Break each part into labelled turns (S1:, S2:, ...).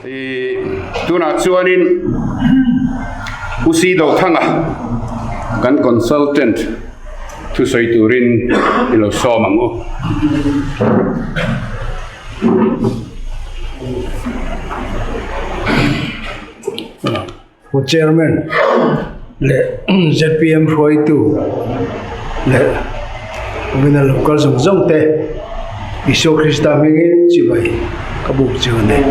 S1: Tunah chuanin Pu Si Dothanga kan consultant thusawi turin i lo sawm ang u.
S2: Pu Chairman leh zpm hruaitu leh Vawina local zawng zawng te Isua Krista hmingin chibai ka buk chu a ni.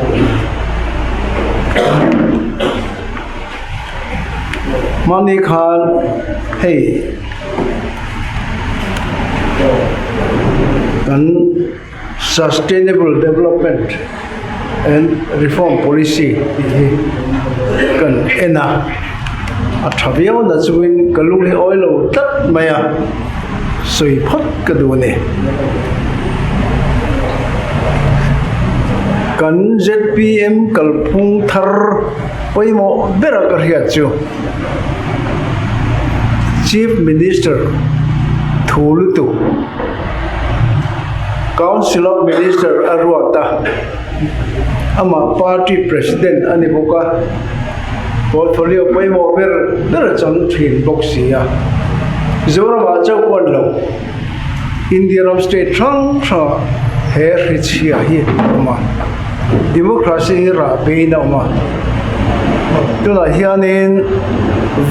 S2: Hmani khan hei kan Sustainable Development and Reform Policy tih hi kan en a, a tha viau na chungin ka lung hi awi lo tlat mai a, sawi phawt ka duh a ni. Kan zpm kalphung thar pawimawh bera ka hriat chu Chief Minister thu lutuk. Council of Minister a ruat a, amah party president a ni bawk a, portfolio pawimawh ber ber a chang thin bawk si a. Zoramah chauh pawh a ni lo, India ram state hrang hrangah he hri chhia hi a awm a, democracy hi rah beiin a awm a. Tunah hianin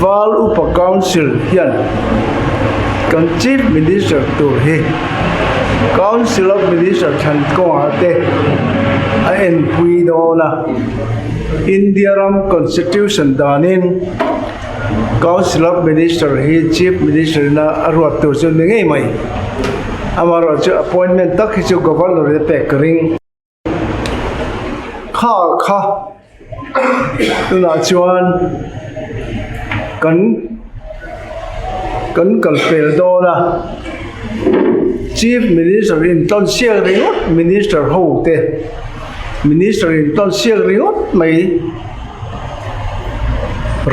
S2: Val Upa Council hian kan Chief Minister tur hi Council of Minister thlan kawngah te a enpui dawn a, India ram Constitution danin Council of Minister hi Chief Minister ina a ruat tur chu ni ngei mai. Amaherawhchu appointment tak hi chu Governor in a pek ka ring. Kha kha tunah chuan kan kan kal pel dawn a chief minister in tawn siak ringawt minister ho te minister in tawn siak ringawt mai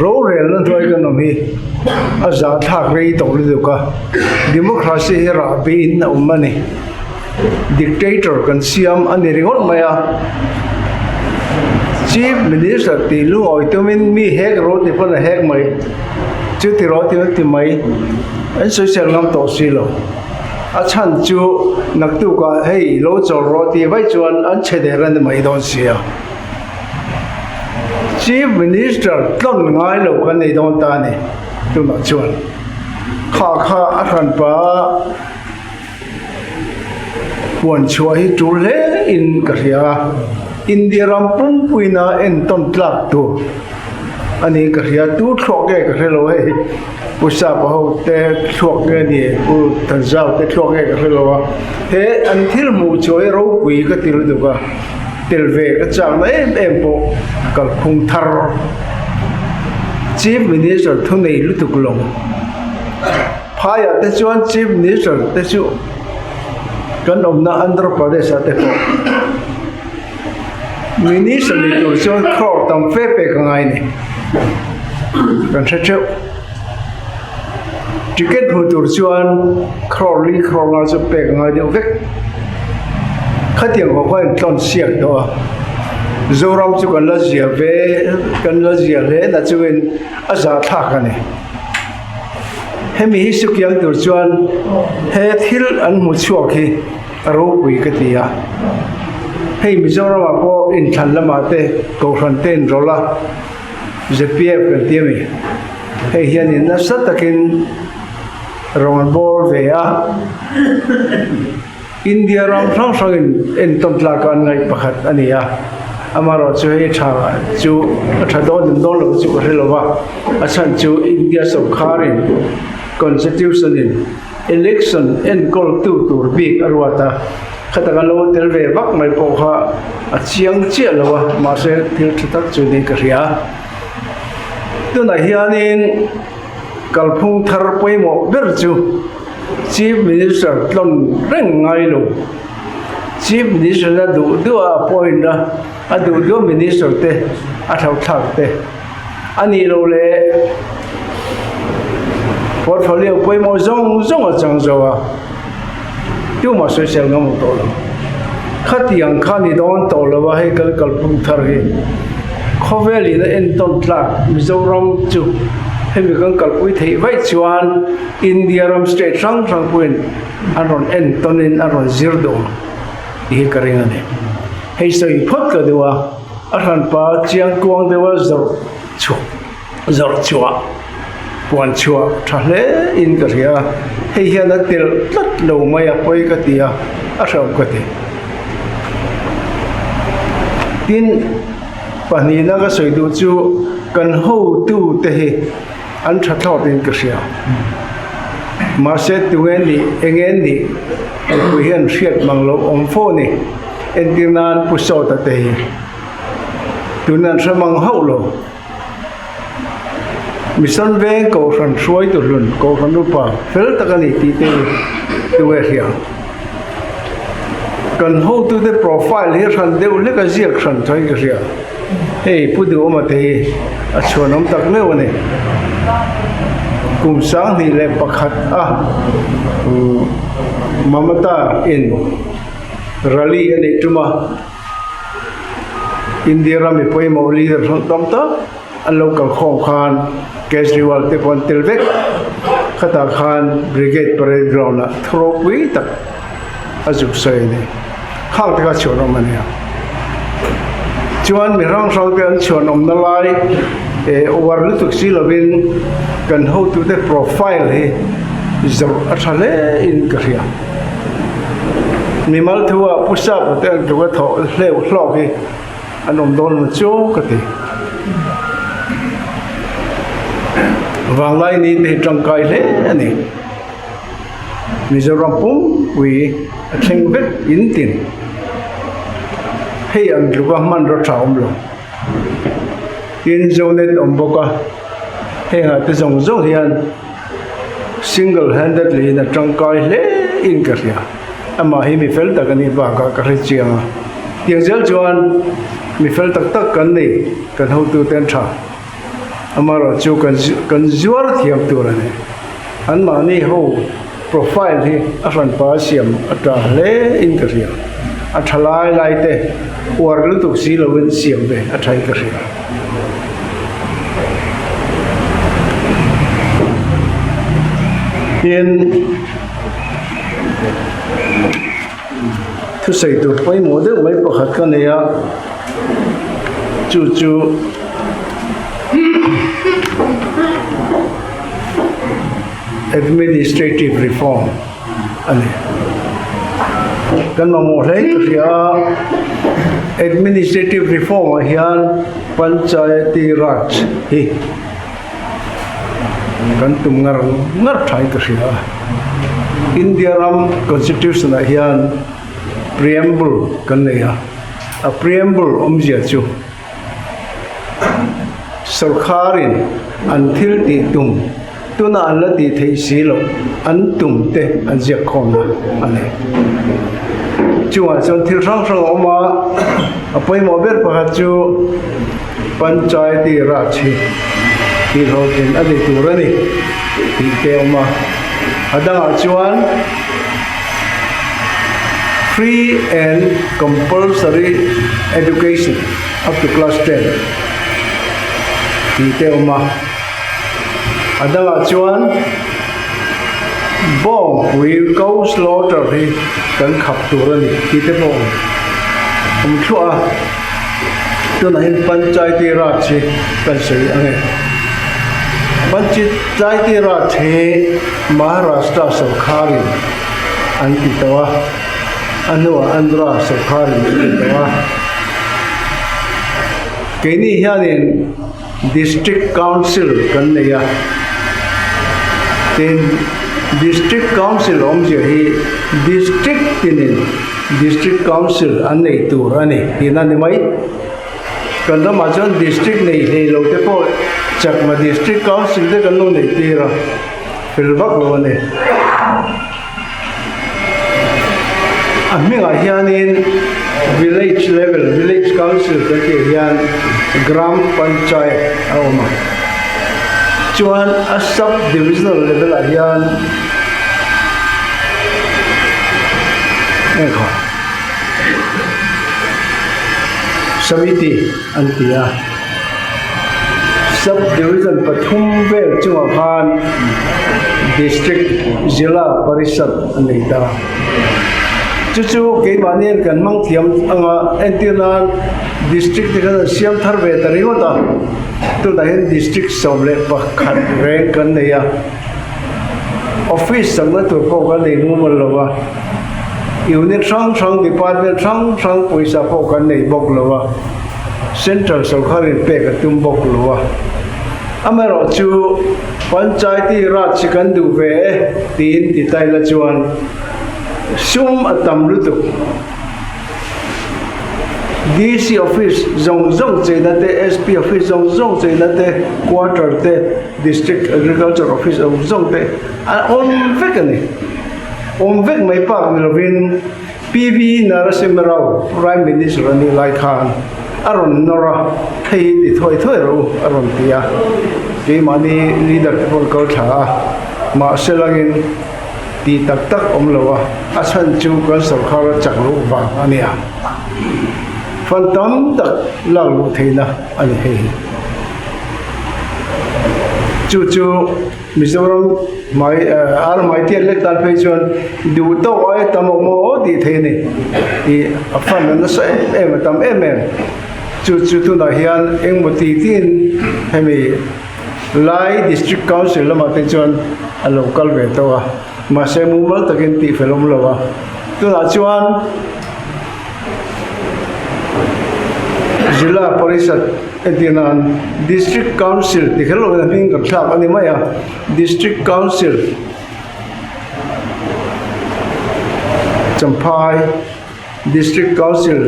S2: rorelna hnuai kan awm hi a zahthlak rei tawh lutuk a democracy hi rahbi in a awm a ni. Dictator kan siam a ni ringawt mai a, Chief Minister tih lungawi tumin mi hek rawh ti pawn a hek mai, chu ti rawh ti ti mai an sawisel ngam tawh si lo. A chhan chu naktukah hei lo chawl rawh tih vaih chuan an chhe der a ni mai dawn sia. Chief Minister tlawn ngai lo kan nei dawn ta a ni tunah chuan kha kha a hranpa. Huan chhuah hi tul hle in ka hria a, India ram pumpuina entawn tlak tur a ni ka hria, tu thluak nge ka hre lo hei, Pu Sapa ho te thluak nge ni, Pu Thanzau te thluak nge ka hre lo a, he an thil hmuh chhuah hi ropui ka ti lutuk a, tel ve ka chakna em em pawh kalphung thar Chief Minister thunei lutuk lo. Phaiah te chuan Chief Minister te chu kan awmna Andhra Pradesh ah te pawh Minister ni tur chuan crore tam fe pek a ngai a ni. Kan hre theuh. Ticket hmu tur chuan crore li crore nga chu pek a ngai deuh vek. Khatiang ho kha in tlawn siak tawh a. Zoram chu kan la zia ve kan la zia hle na chungin a zahthlak a ni. Hemi hi sukiang tur chuan he thil an hmu chhuak hi a ropui ka ti a, hei Mizoramah pawh inthlan lamah te Kohhran te inrawlh a, zpf kan ti a mi, hei hianin nasa takin rawn an bawl ve a, India ram hrang hrangin entawn tlaka an ngaih pakhat a ni a, amaherawhchu hei tha chu a tha dawn em dawn lo chu ka hre lo va, a chhan chu India sawrkharin Constitution in election enkawltu tur bik a ruat a, khata kan lo tel ve vak mai pawh kha a chiang chiah lo a, mahse thil tha tak chu niin ka hria. Tunah hianin kalphung thar pawimawh ber chu. Chief Minister tlawn reng ngai lo. Chief Minister a duh duh a appoint a, a duh duh Minister te a thlauhthlak te a nih loh leh portfolio pawimawh zawng zawng a chang zo a, tumah sawisel ngam tawh lo. Khatiang kha ni dawn tawh lo a hei kan kalphung thar hi. Khawvel in a entawn tlak Mizoram chu hemi kan kalpui theih vaih chuan India ram state hrang hrang pawhin an rawn entawn in an rawn zir duh ang tih hi ka ring a ni. Hei sawi phawt ka duh a, a hranpa chiangkuang deuha zawrh chhuah. Zawrh chhuah, puan chhuah tha hle in ka hria a, hei hian a telh tlat lo mai a pawi ka ti a, a hrauh ka ti. Tin, pahnihna ka sawi duh chu kan hotu te hi an tha thlawt in ka hria. Mahse tunge nih, enge nih mipui hian hriat mang loh awm fo a ni. Entir nan Pu Sawta te hi tuna an hre mang hauh lo. Mission veng kohhran hruaitu hlun kohhran upa fel tak a ni tih te hi tunge hria. Kan hotute profile hi hran deuh hlek a ziak hran tho in ka hria. Hei Pu Duhawma te hi a chhuanawm tak meuh a ni. Kum 2001 a Mamata in rally a neih tum a. India ram mi pawimawh leader hrang tam tak an lo kal khawm khan Kejriwal te pawh an tel vek khatah khan Brigade Parade Ground ah thu ropui tak a zuk sawi a ni khang te kha chhuan awm a nia chuan mi hrang hrang te an chhuan awmna lai eh uar lutuk si lovin kan hotute profile hi zawrh a tha hle in ka hria. Mimal thu ah Pu Sapa te an tluk a thawh hleuh hlawk hi an awm dawn lo chu ka ti. Vanglai ni te hi tangkai hle a ni. Mizoram pumpui a thleng vek in tin. Hei an tluk a hmanraw tha awm lo. Tin Zonet awm bawk a, hengah te zawng zawng hian. Single handedly in a tangkai hle in ka hria. Amah hi mi fel tak a nih bakah ka hre chiang a. Tiang zel chuan mi fel tak tak kan nei, kan hotute an tha. Amaherawh chu kan kan zuar thiam tur a ni. Anmahni ho profile hi a hranpa a siam a ta hle in ka hria. A tha lai lai te uar lutuk si lovin siam ve a tha in ka hria. Tin, thusawi tur pawimawh deuh mai pakhat ka nei a, chu chu administrative reform a ni. Kan mamawh hle ka hria a, administrative reform ah hian Panchayati Raj hi kan tum ngar ngar thain ka hria a. India ram constitution ah hian preamble kan nei a, a preamble awmzia chu Sawrkharin an thil tih tum tuna an la tih theih si loh an tum te an ziak khawmna a ni. Chungah chuan thil hrang hrang a awm a, a pawimawh ber pakhat chu Panchayati Raj hi tih hlawhtlin a ni tur a ni tih te a awm a. A dangah chuan Free and Compulsory Education up to class 10 tih te a awm a. A dangah chuan bawngpui cow slaughter hi kan khap tur a ni tih te pawh a awm thluah a. Tunah hian Panchayati Raj hi kan sawi ang e. Panchayati Raj hi Maharashtra sawrkharin an ti tawh a, a hnuah Andhra sawrkharin an ti tawh a. Keini hianin District Council kan nei a, tin District Council awmzia hi District tinin District Council an nei tur a ni tihna a ni mai. Kan ramah chuan District nei hlei lo te pawh Chakma District Council te kan lo nei tir a, fel vak lo a ni. A hmingah hianin Village level, Village Council kan tih hian Gram Panchayat a awm a. Chuan a Sub Divisional level ah hian engkhaw. Samiti an ti a, Sub Division pathum vel chungah khan District Zila Parishad a nei ta. Chu chu keimahni hian kan hmang thiam anga entir nan District te khan an siam thar ve ta ringawt a, tunah hian District 11 reng kan nei a, Office chakna tur pawh kan nei mumal lo va, Unit hrang hrang, Department hrang hrang pawisa pawh kan nei bawk lo va, Central sorkarin pek a tum bawk lo va. Amaherawhchu Panchayati Raj hi kan duh ve e tiin ti ta ila chuan sum a tam lutuk. DC office zawng zawng cheina te, SP office zawng zawng cheina te, quarter te, District Agriculture Office zawng zawng te a awm vek a ni. Awm vek mai pak ni lovin PV Narasimha Rao Prime Minister a nih lai khan a rawn nawr a, hei hi ti thuai thuai rawh u a rawn ti a, keimahni leader te pawh an kal thla a, mahse langin Tih tak tak awm lo a, a chhan chu kan sorkar a chak loh vang a nia. Fund tam tak lak luh theihna a ni hei hi. Chu chu Mizoram hmai ar hmai tiat lek tan phei chuan duh tawk aia tam awm aw tih theih a ni. Ih a fund a nasa em em a tam em em. Chu chu tunah hian engmaw ti tiin hemi. Lai District Council lamah te chuan a lo kal ve tawh a, mahse mumal takin tih fel awm lo a. Tunah chuan Zila Parishad entir nan District Council ti kher lovin a hming kan thlak a ni mai a, District Council Champhai, District Council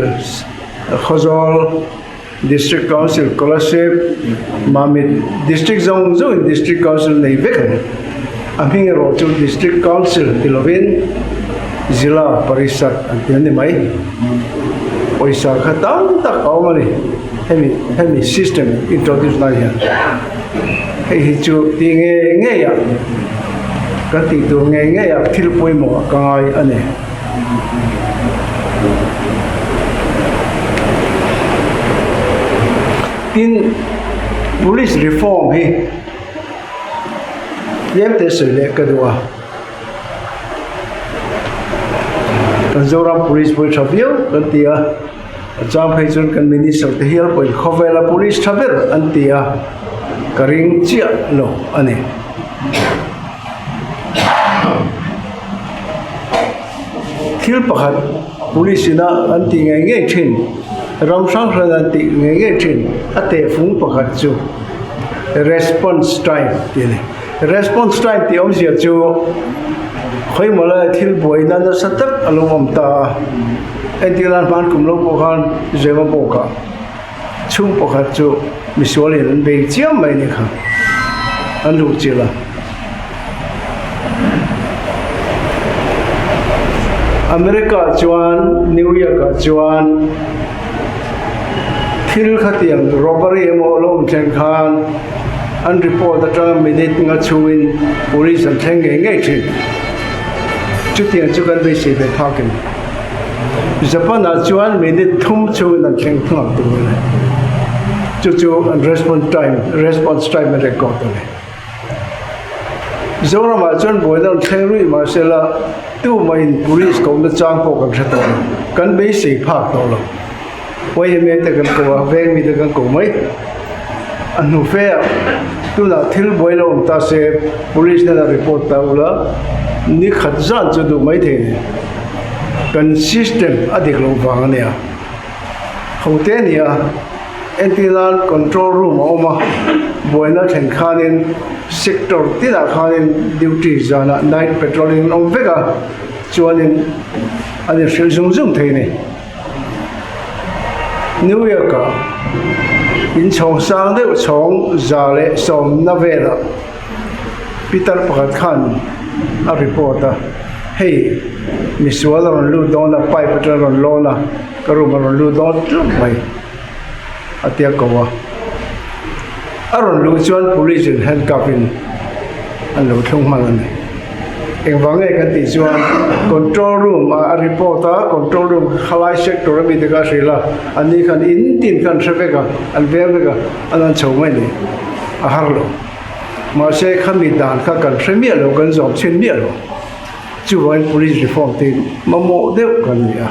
S2: Khawzawl, District Council Kolasib, Mamit District zawng zawngin District Council nei vek ang. A hming erawh chu District Council ti lovin Zila Parishad an ti a ni mai. Pawisa kha tam tak a awm a ni hemi hemi system introduce lai hian. Hei hi chu tih ngei ngei ah kan tih tur ngei ngei ah thil pawimawh ah ka ngai a ni. Tin, Police reform hi tlem te sawi leh ka duh a, kan Zoram Police pawh hi tha viau kan ti a, a chang phei chuan kan Minister te hial pawhin khawvela Police tha ber an ti a, ka ring chiah lo a ni. Thil pakhat police ina an tih ngei ngei thin, ram hrang hrang an tih ngei ngei thin a tehfung pakhat chu response time tih a ni. Response time tih awmzia chu khawimaw laia thil buaina nasa tak a lo awm ta a, entir nan hman kum lo pawh khan Zema bawkah chhung pakhat chu misual in an bei chiam mai ni kha an luh chilh a. America ah chuan New York ah chuan thil khatiang robbery emaw a lo awm thleng khan an report atanga minute nga chhungin police an thleng ngei ngei thin. Chutiang chu kan beisei ve phak em? Japan ah chuan minute thum chhungin an thleng nghal tur a ni. Chu chu an response time response time a record a ni. Zoram ah chuan buaina an thleng ruih mahsela tumah in police kohna chang pawh kan hre tawh lo. Kan beisei phak tawh lo. YMA te kan ko a, veng mite kan ko mai. A hnu fe ah tunah thil buai lo awm ta se police hnenah report ta ula ni khat zan chu duh mai thei ni. Kan system a dik loh vang a nia. Ho te a ni a, entir nan control room a awm a, buaina thlen khanin sector tinah khanin duty zanah night patrolling an awm vek a, chuanin an inhrilh zung zung thei a ni. New York ah inchhawng sang deuh chhawng 110 velah pitar pakhat khan a report a, hei misual a rawn lut dawn a, pipe atang a rawn lawn a, ka room a rawn lut dawn tluk mai a tia ko a, a rawn luh chuan police in handcuff in an lo thlung hman a ni. Engvang nge kan tih chuan control room ah a report a, control room khalai sector ami te kha a hrilh a, an ni khan in tin khan hre vek a, an veng vek a, an an chho mai ni, a har lo. Mahse khami dan kha kan hre miah lo, kan zawm chhin miah lo. Chuvangin police reform te mamawh deuh kan ni a.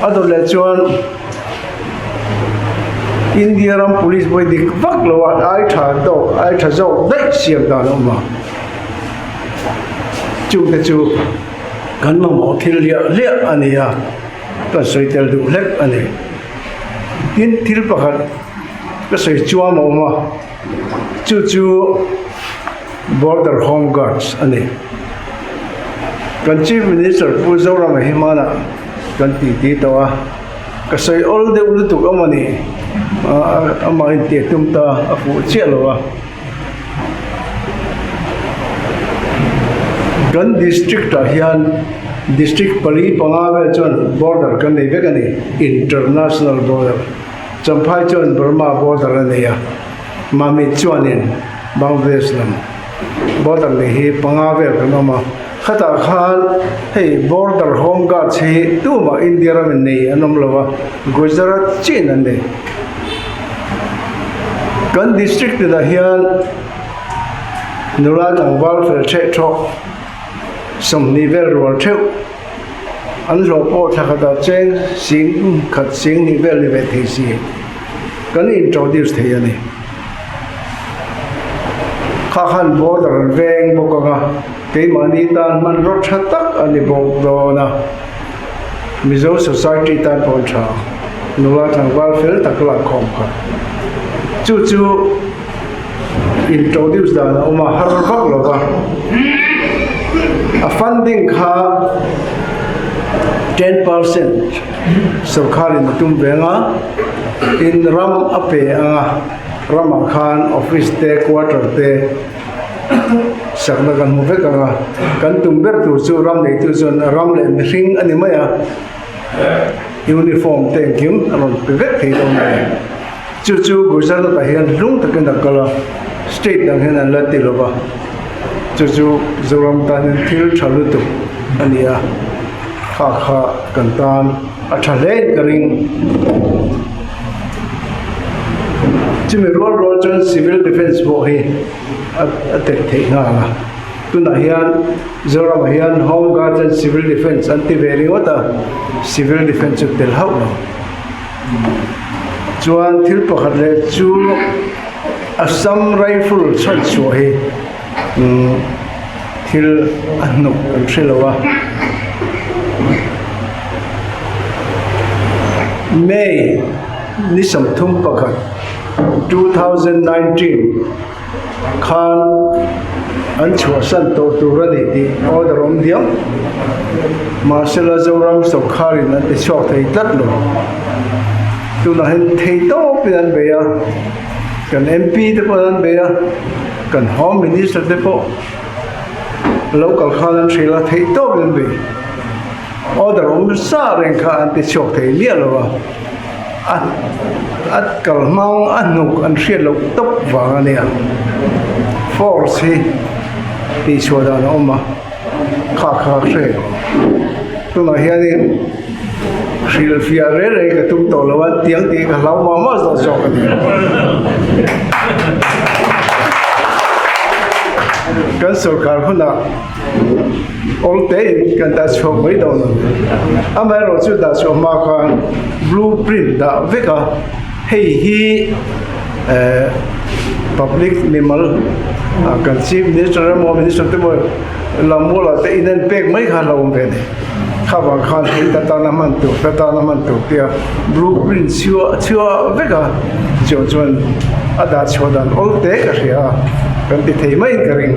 S2: A dawt leh chuan India ram police pawh hi dik vak lo a, ai tha tawk, ai tha zawk daih siam dan a awm a. Chungte chu kan mamawh thil hliah hliah a ni a, kan sawi tel duh hlek a ni. Tin, thil pakhat ka sawi chuam a awm a, chu chu Border Home Guards a ni. Kan Chief Minister Pu Zorama hi hmanah kan titi tawh a, ka sawi awl deuh lutuk a mawni amah intiah tum ta a fuh chiah lo a. Kan district ah hian district pali panga vel chuan border kan nei vek a ni, international border. Champhai chuan Burma border a nei a, Mamit chuanin Bangladesh lam border nei hi panga vel kan awm a, khatah khan hei border home guards hi tumah India ramin nei an awm lo a, Gujarat chin an nei. Kan district tinah hian nula tlangval fel theh thawk 20 vel rual theuh an hlawh pawh thla khatah cheng sing khat sing hnih vel ni ve thei si kan introduce thei a ni. Kha khan border an veng bawk ang a, keimahni tan hmanraw tha tak a ni bawk dawn a, Mizo society tan pawh an tha ang, nula tlangval fel tak lak khawm kha. Chu chu introduce dan a awm a, har vak lo va, a funding kha 10% sorkharin a tum ve ang a, tin ram a pe ang a, ramah khan office te quarter te sakna kan hmu vek ang a, kan tum ber tur chu ram neitu chuan ram leh mihring a ni mai a, uniform te engkim a rawn pe vek thei dawn a ni. Chu chu Gujarat ah hian hlung takin a kal a, state dang hian an la ti lo va, chu chu Zoram tan hian thil tha lutuk a ni a, kha kha kan tan a tha hle in ka ring. Chumi rual rual chuan civil defence pawh hi a tel theih nghal a, tunah hian Zoramah hian home guards and civil defence an ti ve ringawt a, civil defence chu tel hauh lo. Chuan thil pakhat leh chu Assam Rifle chhan chhuah hi umm thil a hnuk kan hre lo a. May ni 31 2019 khan an chhuahsan tawh tur a ni tih order awm diam. Mahsela Zoram sawrkharin an ti chhuak thei tlat lo. Tunah hian thei tawpin an bei a, kan MP te pawh an bei a, kan Home Minister te pawh local khan an hrilh a, thei tawpin an bei. Order awm sa reng kha an ti chhuak thei miah lo a. A a kal hmang a hnuk an hriat loh tawp vang a nia. Force hi tihchhuah dan a awm a, kha kha hre tunah hianin hrilhfiah reng reng ka tum tawh lo a, tiang tih ka hlau mah mah zawk zawk a ni. Kan sorkar hunah. Awl tein kan dah chhuak mai dawn a ni. Amaherawh chu dah chhuah hma khan blue print dah vek a, hei hi eh public mimal kan chief minister emaw minister te emaw lammualah te in en pek mai kha a lo awm ve a ni. Kha vang khan hei ta tana hman tur ta tana hman tur tia blue print chhuah chhuah vek a chuan chuan a dah chhuah dan awl te ka hria a, kan ti thei maiin ka ring.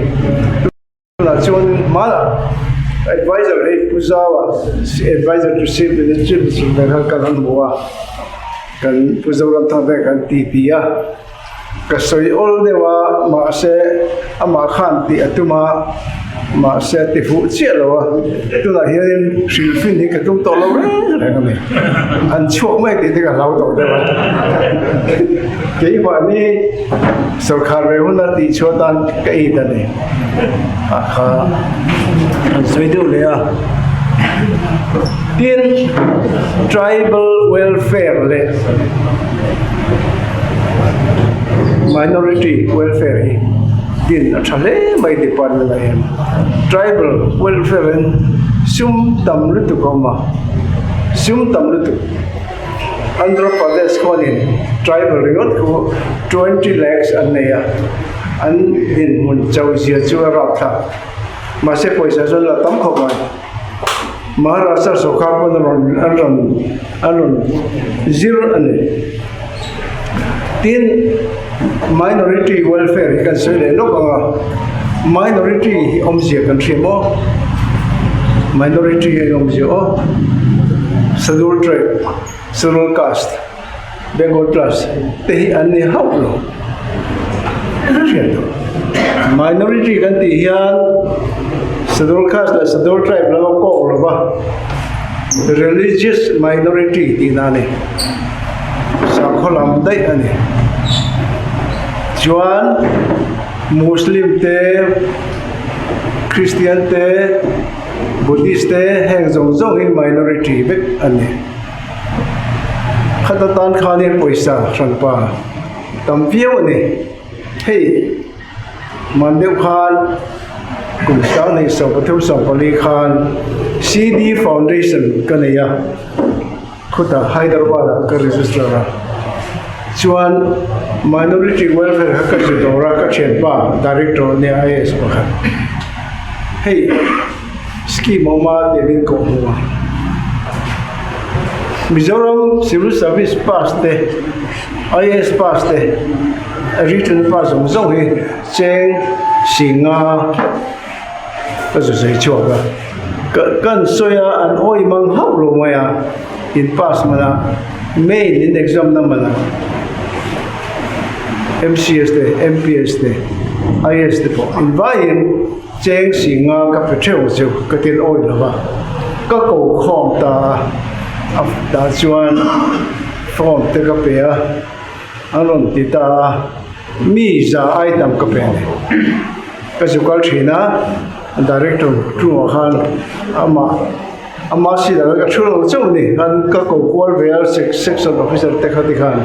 S2: Tunah chuan hmanah advisor hei Pu Zaua advisor to Chief Minister Chief Minister nen khan kan han hmu a, kan Pu Zoramthanga te kan ti ti a. Ka sawi awl deuh a, mahse amah khan tih a tum a, mahse a ti fuh chiah lo a, tunah hianin hrilhfin hi ka tum tawh lo reng reng a ni. An chhuak mai tih te ka hlau tawh deuh a. Keimahni sawrkhar ve huna tih chhuah tan ka it a ni. A kha an sawi deuh leh a. Tin, tribal welfare leh Minority welfare hi din a tha hle mai department ah hian tribal welfare in sum tam lutuk a awm a sum tam lutuk Andhra Pradesh khuanin tribal ringawt khu 20 lakhs an nei a an dinhmun chauh zia chu a rapthlak mahse pawisa chu an la tam khawp mai. Maharashtra sawrkar pawn a rawn an rawn an rawn zir a ni. Tin, minority welfare hi kan sawi leh lawk ang a, minority hi awmzia kan hria maw? Minority hi awmzia aw, schedule tribe, schedule caste, backward class te hi an ni hauh lo. Hriat tur. Minority kan tih hian schedule caste leh schedule tribe lama kawk lo va, religious minority tihna a ni. Sakhaw lam daih a ni. Chuan Muslim te, Christian te, Buddhist te heng zawng zawng hi minority vek a ni. Khat atan khanin pawisa hranpa tam viau a ni. Hei man deuh khan kum sang hnih 13 14 khan CD Foundation ka nei a, khutah Hyderabad ah ka register a. Chuan Minority Welfare kha ka zu dawr a, ka thianpa Director a nia IAS pakhat. Hei. Scheme awm a tih min kawh hmu a. Mizoram Civil Service pass te, IAS pass te, written pass zawng zawng hi cheng singa ka zu zai chhuak a. Ka kan sawi a an awi mang hauh lo mai a, in pass man a, main in exam na man a, MCS te, MPS te, IAS te pawh invaiin. Cheng singa ka pe theuh chu ka til awih lo va, ka ko khawm ta a, a tah chuan form te ka pe a, an rawn ti ta a, mi za ai tam ka pe a ni. Ka zu kal thin a, director chungah khan amah ama si dang ka thu lo chauh a ni, khan ka ko kual ve a section officer te kha tikhan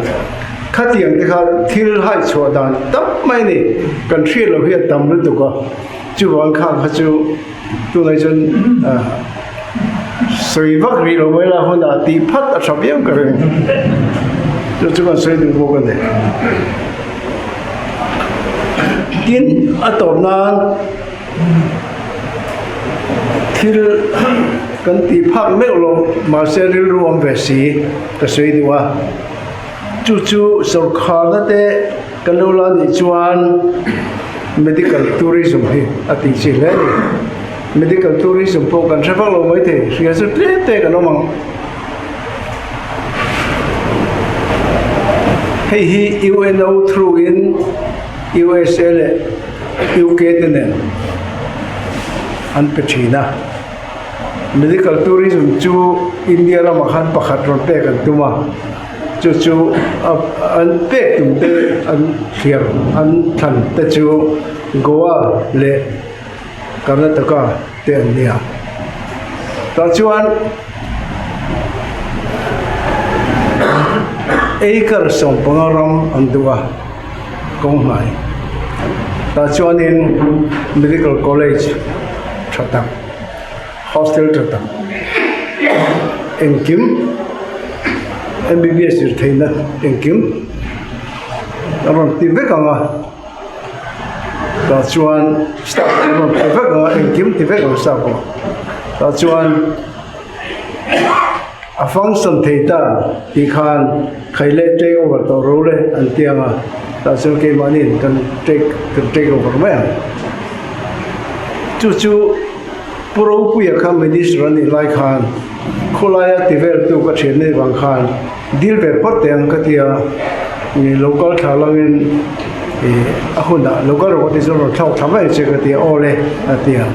S2: khatiang te kha thil hai chhuah dan tam mai a ni, kan hriat loh hi a tam lutuk a, chuvang khang kha chu tunah chuan ah sawi vak rih lo mai la hunah tih phat a tha viau ka ring, chu chu kan sawi duh bawk a ni. Tin a tawp nan. Thil kan tih phak meuh lo mahse rilru awm ve si ka sawi duh a, chu chu sawrkharna te kan lo la nih chuan medical tourism hi a tih chi hle a ni. Medical tourism pawh kan hre vak lo maithei, hria chu tlem te kan awm ang. Hei hi UNO through in USA leh UK te nen an pe thin a. Medical tourism chu India ramah khan pakhat rawn pek an tum a, chu chu an pek tum te an thliar an thlan te chu Goa leh Karnataka te an nia. Tah chuan acre 15 ram an duh a. Kawng hnai tah chuanin medical college tha tak hostel tha tak engkim M_B_B_S zir theihna engkim a rawn ti vek ang a tah chuan staff an rawn ti vek ang a engkim ti vek ang staff pawh tah chuan. A function thei ta tih khan khaile take over tawh ro le an ti ang a, tah chuan keimahniin kan take kan take over mai ang. Chu chu Pu Ropuia kha minister a nih lai khan khawlaia ti vel tu ka thian nei vang khan dil ve phawt teh ang ka ti a, local thla langin. Ih a hunah lo kal rawh ka ti chuan rawn thlawk thla mai che ka ti a, aw le a ti a.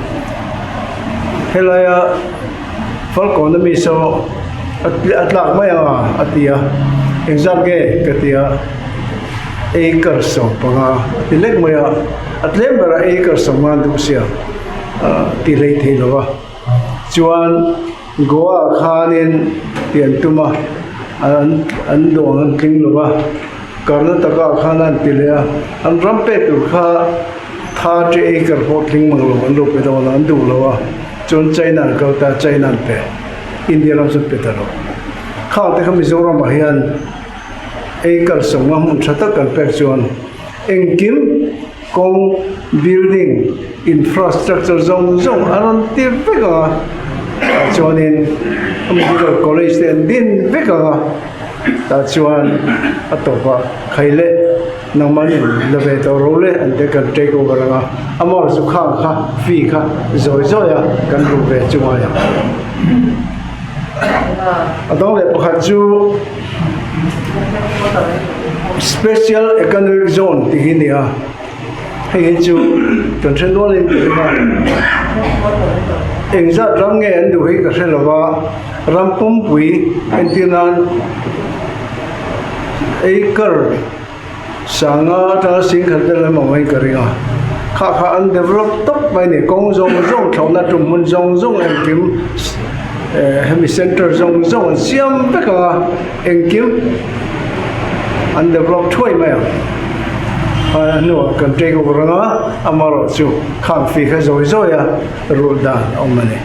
S2: Helaia Falkawn ami saw a tlak mai ang a a ti a, engzat nge ka ti a, acre 15 a ti lek mai a, a tlem berah acre 15 an duh sia tih hlei thei lo va, chuan Goa ah khanin pian tum a an an duh ang an tling lo va, Karnataka ah khan an ti leh a, an ram pek tur kha 30 acre pawh tling mang lo an lo pe dawn a, an duh lo a, chuan China an kal ta, China an pe, India ram chu an pe ta lo. Khang te kha Mizoram ah hian acre 50 hmun tha tak kan pek chuan engkim Kawng, building, infrastructure zawng zawng a rawn ti vek ang a, tah chuanin medical college te an din vek ang a, tah chuan a tawpah khai leh nangmahni la ve tawh ro le an te kan take over ang a, amah chu khang kha fee kha zawi zawi a kan ru ve chu ngai ang. A dang leh pakhat chu. Special Economic Zone tih hi a ni a, hei hi chu kan hre nual in ka ring a, engzat ram nge an duh hi ka hre lo va, ram pumpui entir nan acre sanga atanga singkhat vel an awm in ka ring a, kha kha an develop tawp mai a ni, kawng zawng zawng thlawhna tum hmun zawng zawng engkim eh hemi center zawng zawng an siam vek ang a, engkim an develop thuai mai ang, a hnuah kan take over ang a, amaherawh chu khang fee kha zawi zawi a rulh dan a awm a ni.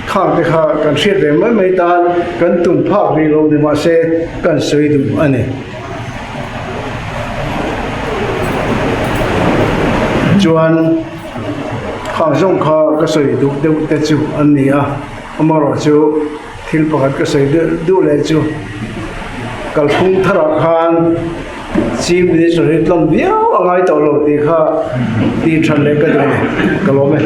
S2: Khang te kha kan hriat ve mai mai tan kan tum phak rih lo ni mahse kan sawi duh a ni. Chuan khang zawng kha ka sawi duh deuh te chu an ni a, amaherawh chu thil pakhat ka sawi deuh duh leh chu kalphung tharah khan Chief Minister hi tlawm viau a ngai tawh lo tih kha tih than leh ka duh a ni, ka lawm e.